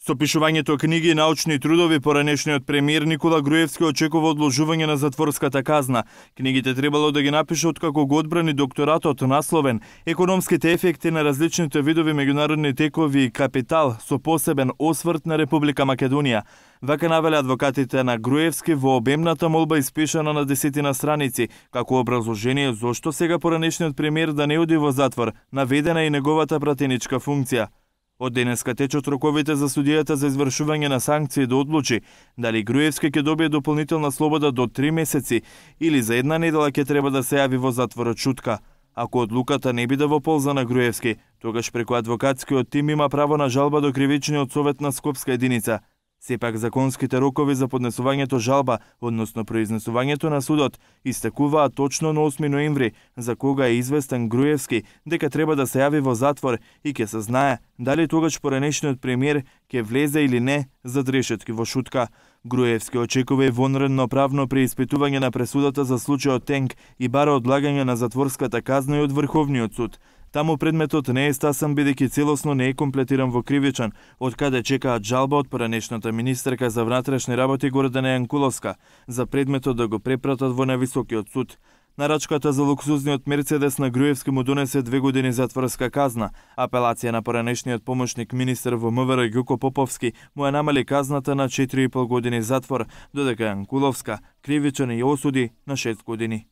Со пишувањето книги и научни трудови, поранешниот премиер Никола Груевски очекува одложување на затворската казна. Книгите требало да ги напише откако го одбрани докторатот насловен «Економските ефекти на различните видови меѓународни текови и капитал со посебен осврт на Република Македонија». Вака навеле адвокатите на Груевски во обемната молба испишана на 10 страници, како образложение зошто сега поранешниот премиер да не оди во затвор, наведена и неговата пратеничка функција. Од денеска течат роковите за судијата за извршување на санкции да одлучи дали Груевски ќе добие дополнителна слобода до 3 месеци или за една недела ќе треба да се јави во затворот шутка. Ако одлуката не биде во полза на Груевски, тогаш преку адвокатскиот тим има право на жалба до Кривичниот совет на Скопска единица. Сепак законските рокови за поднесувањето жалба, односно произнесувањето на судот, истекуваат точно на 8 ноември, за кога е известен Груевски дека треба да се јави во затвор и ќе се знае дали тогаш поранешниот премиер ќе влезе или не зад решетки во шутка. Груевски очекува и вонредно правно преиспитување на пресудата за случајот Тенк и бара одлагање на затворската казна и од Врховниот суд. Таму предметот не е стасан бидејќи целосно не е комплетиран во Кривичан, од каде чекаат жалба од поранешната министерка за внатрешни работи Гордана Јанкуловска за предметот да го препратат во највисокиот суд. Нарачката за луксузниот Мерцедес на Груевски му донесе 2 години затворска казна. Апелација на поранешниот помошник министер во МВР Ѓуко Поповски му ја намали казната на 4,5 години затвор, додека Јанкуловска Кривичан ја осуди на 6 години.